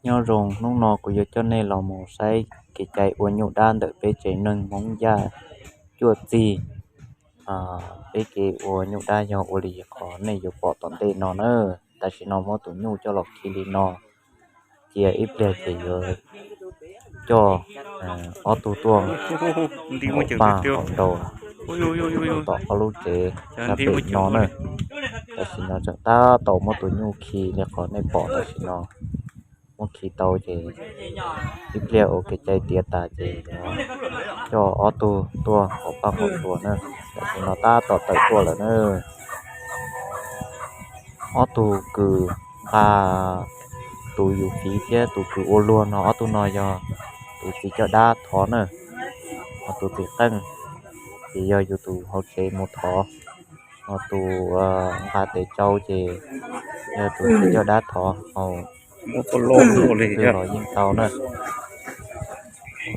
Nyob zoo, hnub no kuv yuav coj nej los mus saib kev cai ua nyuj dab ntawm peb tsev neeg Hmoob Yaj cuaj txig. Peb kev ua nyuj dab yog ua li qhov nej yuav pom tom ntej no na. Tam sim no muab tus nyuj coj los khi li no, cia ib pliag ces yuav coj ob tug tuaj hauv paj hauv nraud, tom ob lub tsev sab pem no na. Tam sim no tseem tab tom muab tus nyuj khi li qhov nej pom tam sim no. Muab khi tau ces ib pliag ua kev cai tiav tas ces yuav coj ob tug tuaj hauv paj hauv nraud na. Tam sim no tab tom tawm tuaj lawm na. Ob tug kws nqa, tus yus fiv thiab tus kws ua luag no, ob tug no yog tus txiv coj dab thov na, ho tus txiv qeej ces yog yus tus hauv tsev mus thov, ho tus nqa tes tsau ces yog tus txiv coj dab thov, twb los yeej tau na.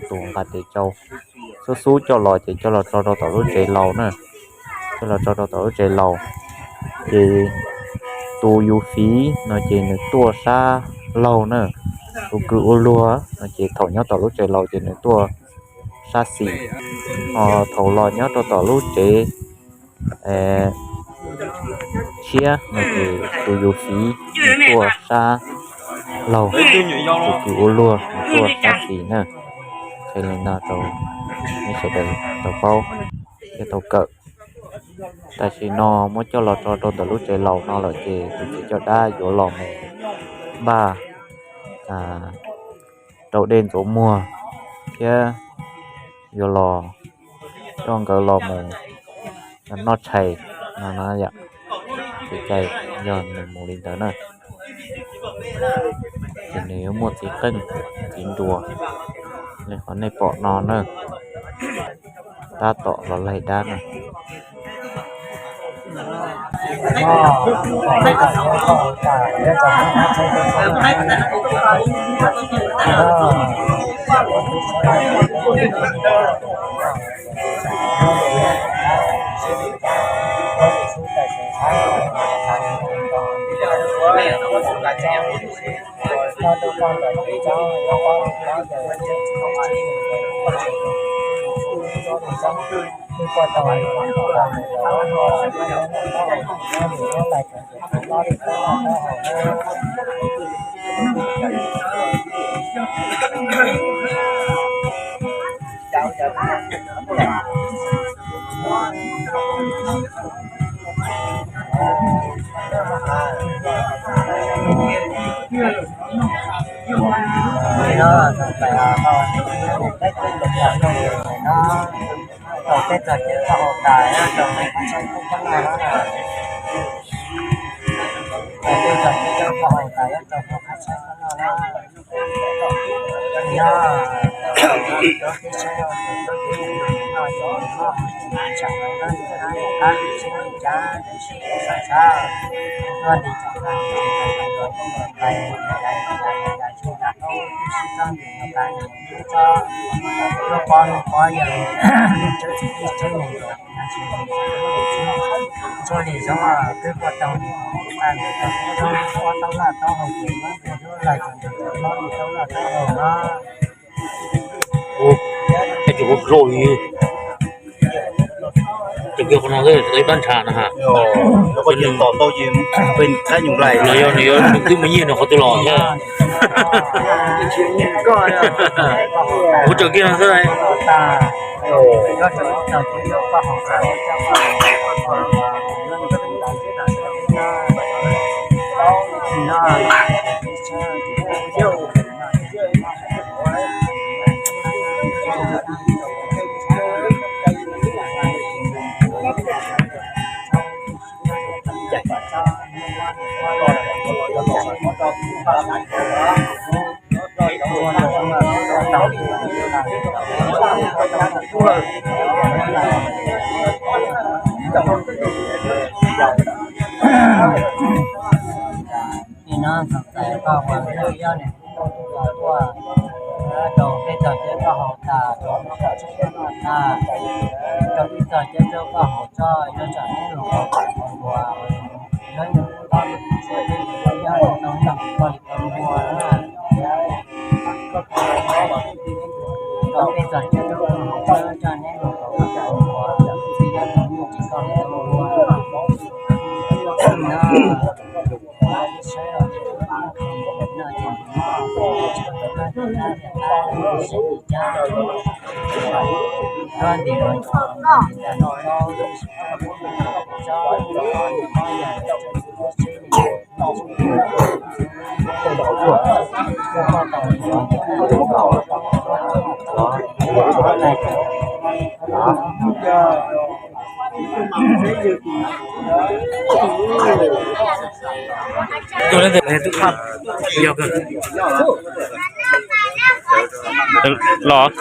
Tus nqa tes tsau xub xub coj los ces coj los tso rau tom lub tsev laus na, coj los tso rau tom lub tsev laus. Ces tus yus fiv no ces nws tuaj sab laug na, tus kws ua luag no ces thaum nyob tom lub tsev laus ces nws tuaj sab xis, ho thaum los nyob rau tom lub tsev tshiab no ces tus yus fiv nws tuaj sab laug, tus kws ua luag nws tuaj sab xis na. Qhia li no rau nej sawv daws tau paub thiab tau kawm. Tam sim no muab coj los tso rau ntawm lub tsev laus no lawm ces tus txiv coj dab yuav los mus npaj rau dej ntxuav muag thiab yuav los coj nkawd los mus noj tshais no na yom. Kev cai yog nws mus li ntawd na. Ces nws yuav muaj txiv qeej txiv nruas li qhov nej pom no na. Tab tom los laig dab na. Tsuas li zoo twb qua tau, ua tau laj tau haus ces lub laj tau laj tau haus no. Ua, es tsuas ua rau li, tseem kiag qhov no xwb, tau ib pab ntsha no ha. Los yog nws yuav nws twb mus nyiag nws qhov twg los thiab. Ua tseem kiag no xwb. Nim no ntxhais koj uas hlub nyob nws tuaj tuaj rau peb txog cov koj haus tas, rau peb txog cov koj noj tas, rau peb txog cov koj haus tso, yuav tsum hlub los ua, yuav nws tau nws txhua txhua nyob nws tau noj koj li koj muag na. Los.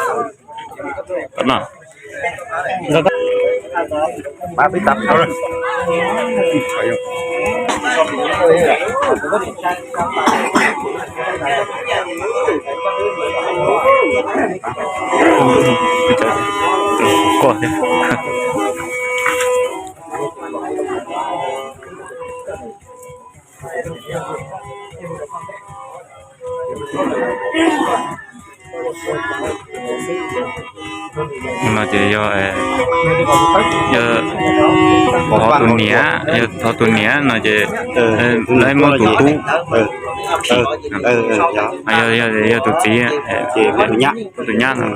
No ces yog, yog qhov tus niam, yog qhov tus niam no ces lawv muab tus tub, yog, yog tus txiv, tus nyab no.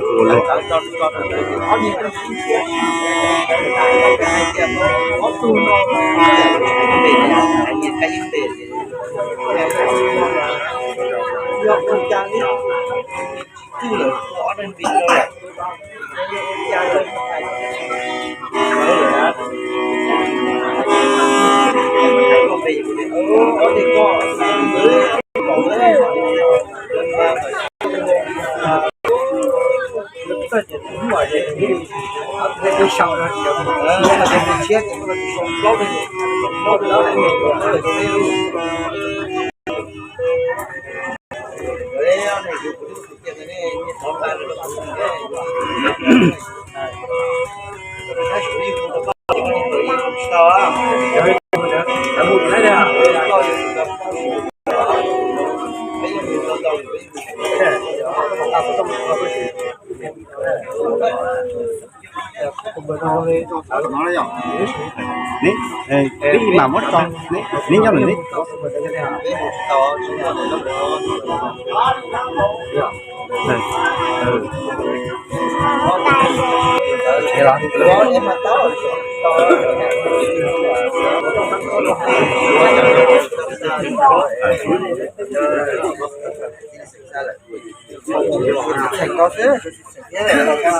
Neb, peb mam muab tso, neb nyob ntawm neb.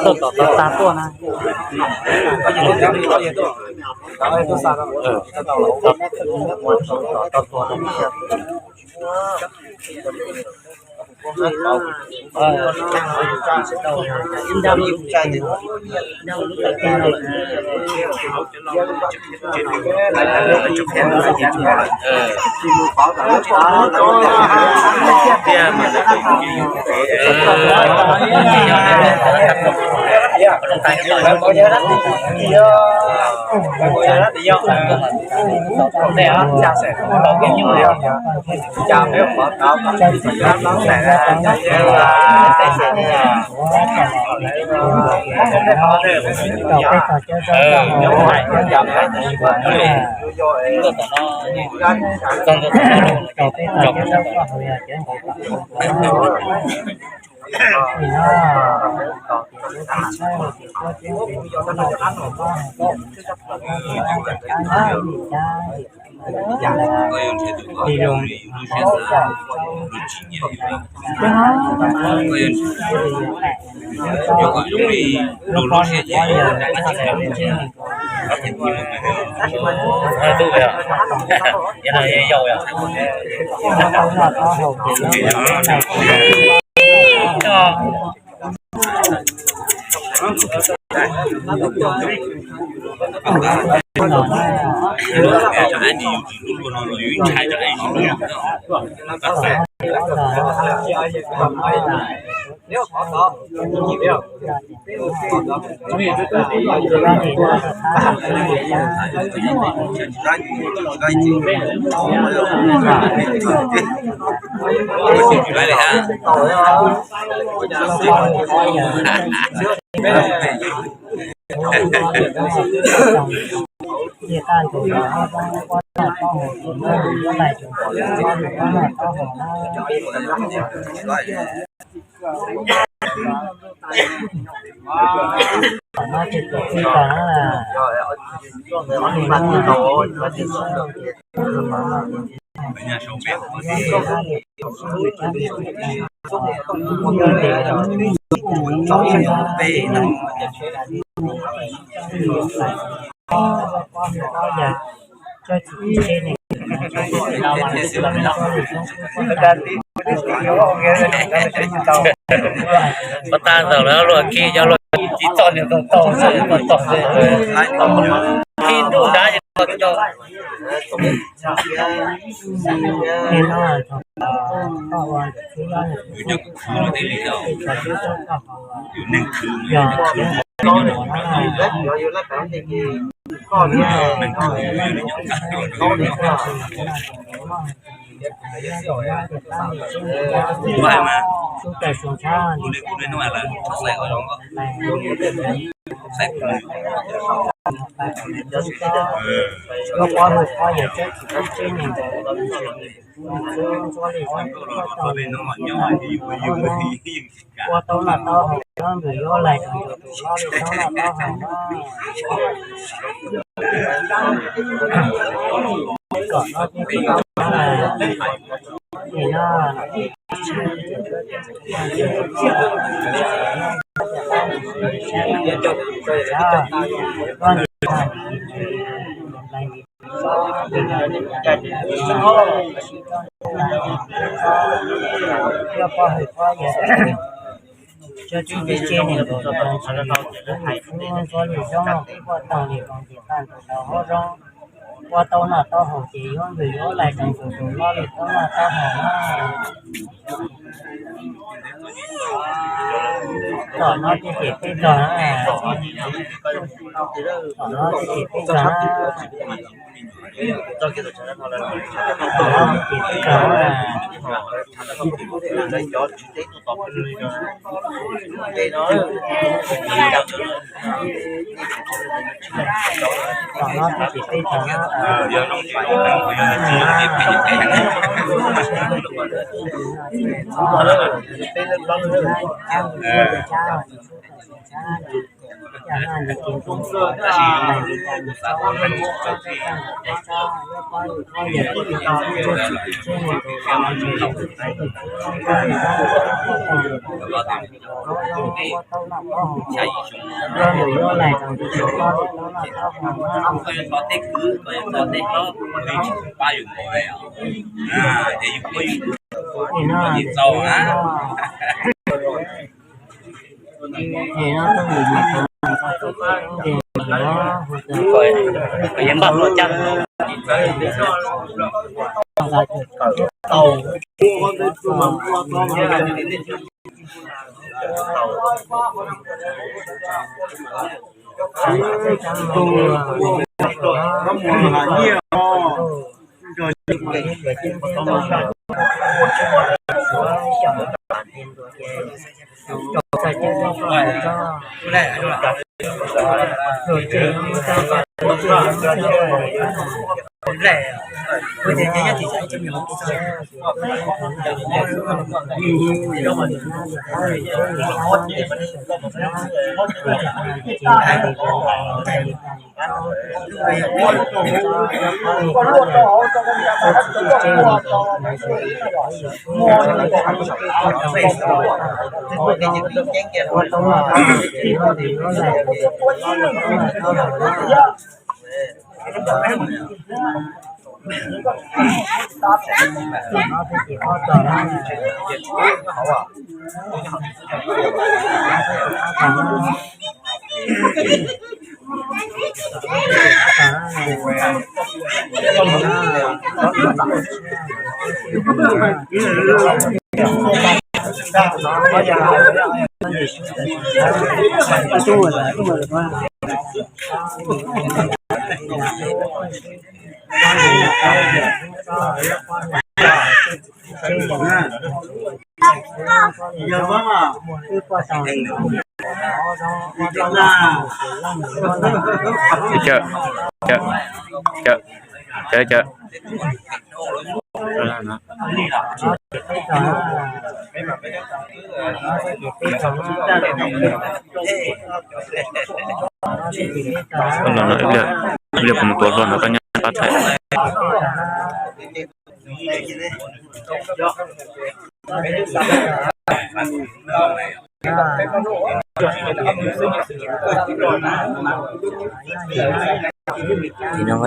Tuaj tom tag tuaj na. Pab tab ntawd lawv luag khi cov luag tsis txom nyuag tau tau txom tau khi ntuj nrad cov Ua tau noj tau haus, nws yuav laig rau tus hlob li tau noj tau haus na. Kom no tus tus no, nim no Ua tau noj tau haus ces yuav nws yuav laig rau tus tus hlob li tau noj tau haus na. Tom no ces peb tog na. Tom no ces peb tog na. Tom no ces peb tog na. Tom no ces peb tog na. Chawm, chawm, chawm, chawm, chawm. Koj los no ib pliag, ib pliag kuv mus tuav hlo no koj nyob pab thaij.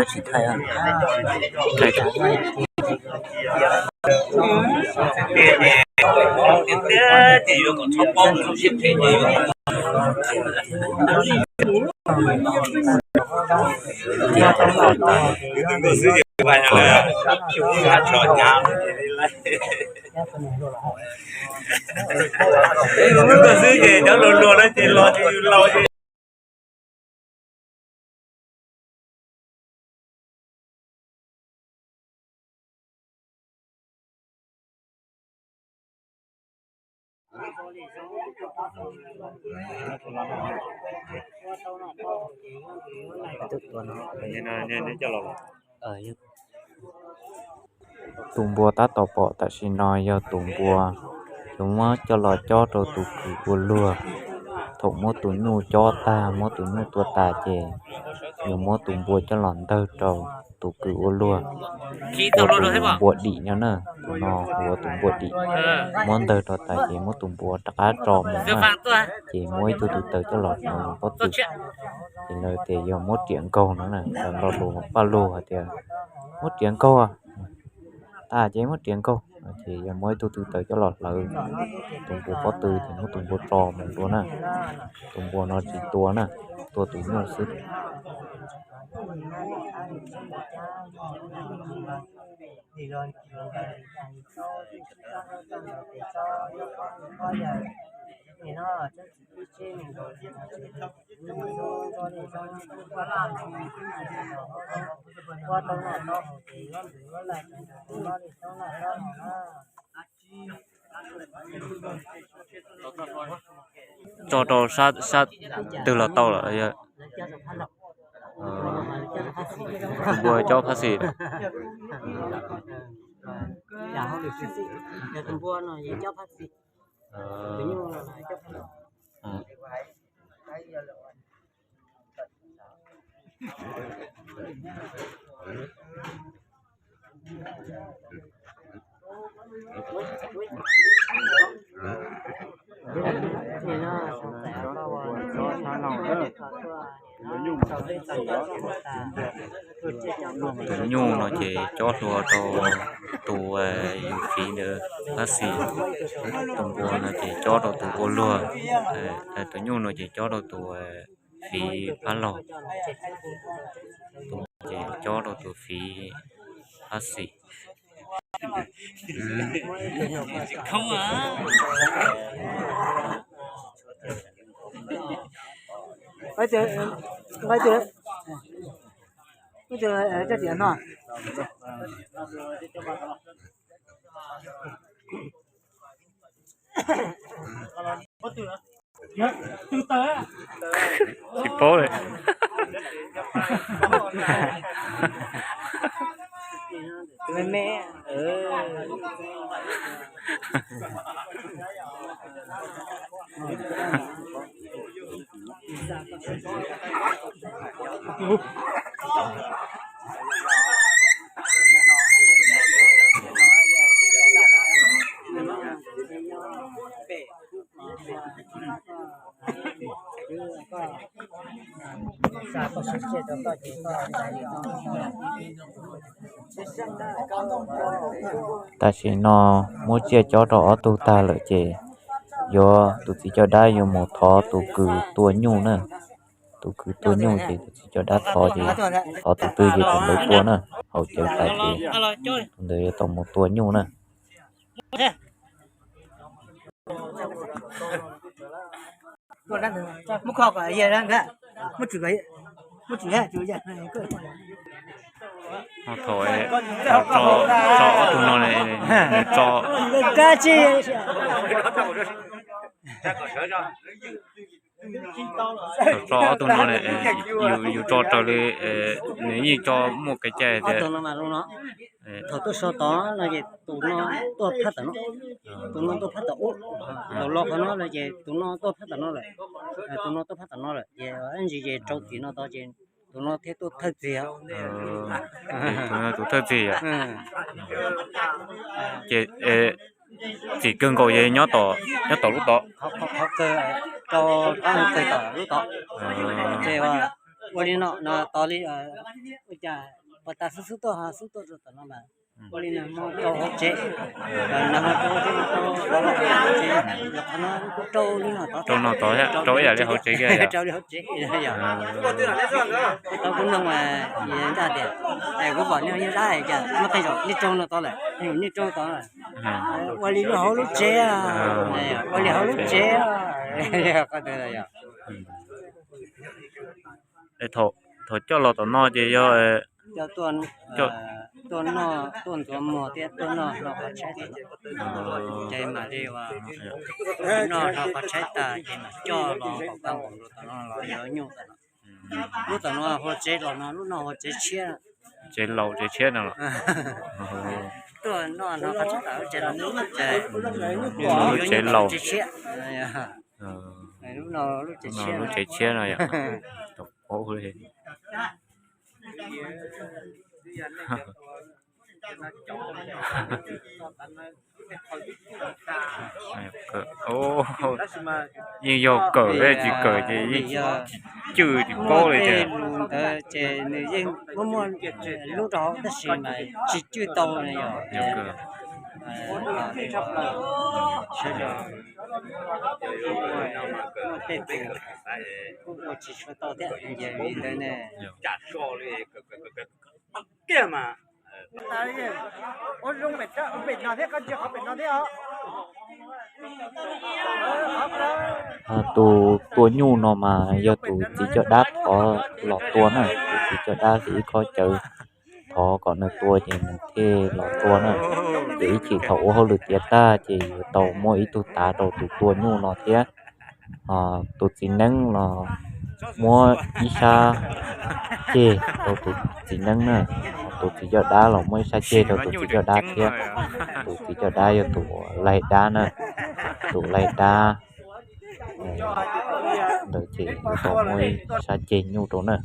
Tsis thaij. Tus nkauj xwb ces cov hluas hluas no ces los ces yus laus ces. Tus npua tab tom pom tam sim no yog tus npua yuav muab coj los cob rau tus kws ua luag. Thaum muab tus nyuj cob tag, muab tus nyuj tua tas ces yuav muab tus npua coj los ntawg rau tus kws ua luag, ua tus npua dim no na. Tus no ua tus npua dim, muab ntawg rau tas ces muab tus npua rov qab tso mus na. Ces muab ib tug tw taws coj los hnov pob tw. Ces lawv tias yog muab riam nkaug no na, lawv lo lus Paj Lug hais tias muab riam nkaug. Tas ces muab riam nkaug, ces yog muab ib tug tw taws coj los hlawv tus npua pob tw ces muab tus npua tso mus dua na. Tus npua no tsis tua na, tua tus nyuj xwb. Tso rau sab, sab twg los tau lawm. Tus npua cob phab xis. Tus nyuj no ces cob hlua rau tus yus fiv ntawd phab xis. Tus npua no ces cob rau tus ua luag. Tus nyuj no ces cob rau tus fiv phab laug. Tus npua ces cob rau tus fiv phab xis. Tsis paub li. Tam sim no muab tsiaj cob rau ob tug tag lawm ces yuav, tus txiv coj dab yuav mus thov tus kws tua nyuj na. Tus kws tua nyuj ces tus txiv coj dab thov ces thov tus twg ces tus ntawd tua na. Haus cawv tas ces tus ntawd yuav tau mus tua nyuj na. Muab kho kom muab tsis, muab tsis, tso ob tug no, tso, tso ob tug no, yus tso raws li nws yeej tso muaj kev cai tias thaum tuaj so tod no ces tus no tuaj phab tom no, tus no tuaj phab tom ub, thaum los qhov no no ces tus no tuaj phab tom no lawm, tus no tuaj phab tom no lawm ces ib ntsis ces rau tim no tod ces tus no thiaj tuaj thawj txij. Tus no tus thawj txij yom. Ces txim kawg nkaus ces nyob tom, nyob tom lub tod, rau qab txawg tom lub tod. Ces ua li no no tod li, ua cas pas tas xub xub tuaj ho xub tuaj rau tom no mas ua li no rau hauv tsev, no rau hauv tsev, rau li no tod, rau no tod, rau ib yam li hauv tsev kiag, rau li hauv tsev. Tau kuv noog mas ntag tias, kuv pom nej nyob dab cas muaj tej zaum nej rau no tod lawm, nej rau tod lawm. Ua li lub hauv lub tsev, ua li hauv lub tsev. Thaum coj los tom no ces yog tuaj noj, tuaj ntxuav muag thiab tuaj noj hno qhov tshaib tas, ces mam li ua noj hno qhov tshaib tas ces mam coj los npaum kaj npaum nkaus tom no los yuav nyuj tom no. Lub tom no hu tsev laus no, lub no hu tsev tshiab. Tsev laus tsev tshiab no los? Tuaj noj hno qhov tshaib tas lub tsev laus, lub tsev laus, tsev tshiab. Lub no lub tsev tshiab no yom. Yeej yog kawm, tsis kawm ces yeej tsis cwj tsis paub li tiag. Lus ntawd ces nws yeej muaj muaj lub rau hauv tab sis mas tsis cwj tau na yom. Sawv daws muaj tej tus kuj ua tsis tshua tau thiab ces vim ntawd ne. Tus tua nyuj no mas yog tus txiv coj dab thov los tua na, tus txiv coj dab ib khob cawv thov kom nws tua ces nws thiaj los tua na. Ces ib chim thaum ua hauj lwm tiav tag ces yuav tau muab ib tug tav rau tus tua nyuj no thiab. Tus txiv neeb los muab ib sab ceg rau tus txiv neeb na, tus txiv coj dab los muab ib sab ceg rau tus txiv coj dab thiab. Tus txiv coj dab yog tus laig dab na, tus laig dab ntawd ces yuav tau muab ib sab ceg nyuj rau na.